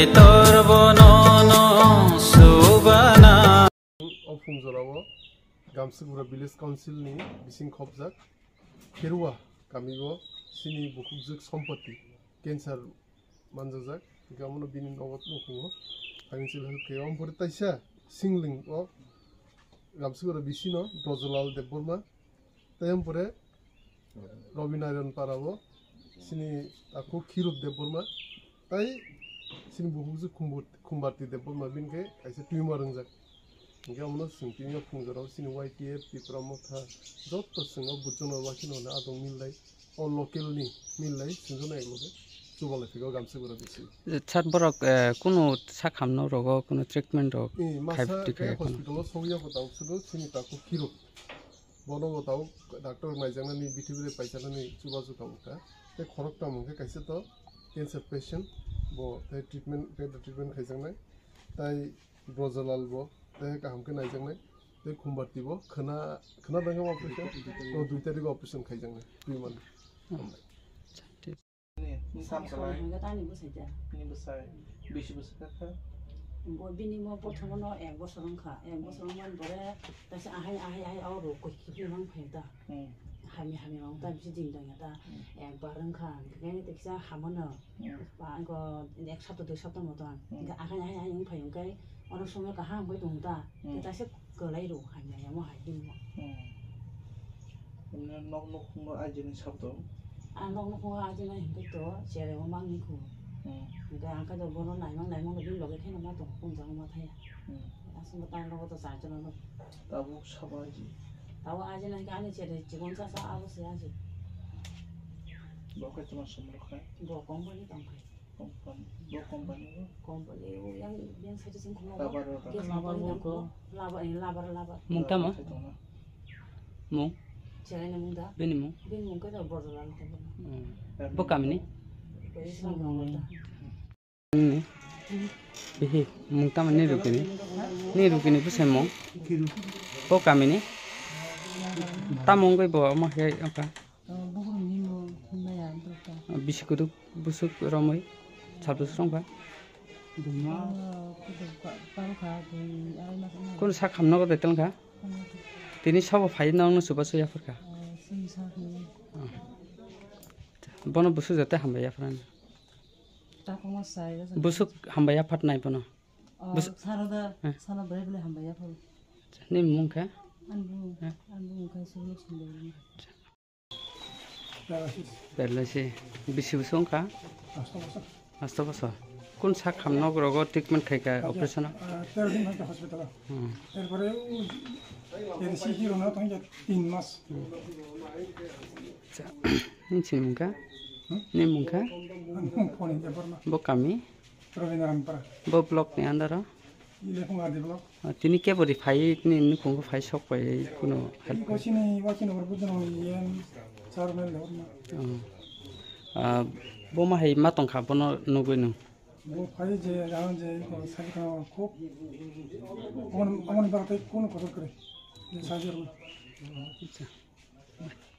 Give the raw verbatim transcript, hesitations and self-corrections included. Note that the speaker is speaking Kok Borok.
Tor bono no subana. O phungjorao Gamsukbura Village Council ni bising khopjak Kherua kami o chini bukhukjwk Sompoti cancer manjajak, hingke omono bini nogo nukhungo financial help khe. Omo pore taisa singling o Gamsukbura bisino Brojolal Debbarma, tei omo pore Robinaran Parabo, chini takhuk Khirut Debbarma, tei chini bukhukjwk Khumbu-, Khumbarti Debbarma, bini khe kaisa tumor wngjak. Hingke omono chwng tini o phungjorao chini Y T F, Tipra Motha, joto chwng o buchungno wakhino hwnwi adong millai, o local ni millai chwngno ekloge chubalai phego Gamsukbura bisi. Sat borok, eh, kunu sak hamno rogo kunu treatment rok Eh, masa khaibdi khe khe kono. Hospital o sogwi yokho tabuk sudu chini takhuk Khirut. Bono bo tabuk doctor naijaknani, bithibri paijaknani chubachu tabuk kha. Tei khoroktham hwnkhe kaisa to cancer patient, bo tei treatment, tei treatment khaijaknai. Tai Brojolal bo tei kaham khe naijaknai. Tei Khumbarti bo khwna, khwna dangkhe operation, o dui tarikh operation khaijaknai, twi mani. Nini, nini Bwsai samsa lai. Songwi hwnka tani bwsai da. Nini bwsai, bisi bwsai kha kha. Bo bini mo prothom no ek bosor wngkha. Ek bosor wngmani pore kaisa ahai, ahai, ahai, o rok koi kiphilma wng phai da. Hmm. Hamya, hamya wng ta bisi din dang ya da. Hmm. Ekbar wngkha, hwnkhe kaisa hamono. Hmm. Ba, angko ek sapta, dui sapta moto ang. Hmm. Hwnkhe ahai, ahai, ahai wng phai wngkhe, ono somoi kaham wngwi tong da. Hmm. Kaisa Kwlai rw hamya yamo hai din mo. Hmm. Emne nok nok khungo ajini sabdo. A nok nok khungo ajini hingke to chere mo mang ni khu. Hmm. Hingke angke to bono naimang naimang bin loge kheno ma tong khung jang ma thaya. Hmm. Asung ta logo to sa jana no. Tabuk sabo aji. Tabuk ajini hingke ani chere chikon sa sa abo se aji. Bo khe tuma somro khe. Bo company tong khe. Company, bo company o. Company o yang, yang side sing khulok. Labar o. Gas company o. Labar, eh, labar, labar. Mung tamo? Labar khe tongna. Mung? Chelai ni mung da? Bini mung? Bini mung khe da Borjolal ni tamo. Hmm. Bo kamini? Bo Islam mung da. Ni? Bihi, mung tamo ni rukini? Ni rukini bwsai mung? Kiru. Bo kamini? Tamo wngwi bo omo khe wngkha? Bisi kutuk busuk romwi sabdo srongkha. Kun sak hamno gode telkha. Tini sabo phai nang no chubachu yaphar kha. Bono busuk jate hambai yaphar ani. Busuk hambai yaphar nai bono. Bus- Saroda, eh. Sano brai brai hambai yaphar. Ni mung kha? Anbu, eh. Anbu mung kha sulu sulu. Paralysis. Bisi bosong kha? Asto bosor. Asto bosor. Kun sak hamno rogo treatment khai kha operation? Ah, tero din thangkha hospital o. Hmm. Erpore u, A D C hero no thangkha tin mas. Acha. Nini mung kha? Hmm? Nini mung kha? Ang phone in Debbarma. Bo kami? Robindrampara. Bo block ni under o? Ile phung adi block. Ah, tini kebo ri phai, tini nukhungo phai sok pai, kuno help. Ko sini, wa sini, oro bujo nang yen, chairman le orna. Oh. Ah, bo ma hai ma tong kha, bono nugui nung. Bo phai je, jalan je, ko sai kha khub. Amon, amon bar tai kuno kotor kare. Je sai je ro. Acha.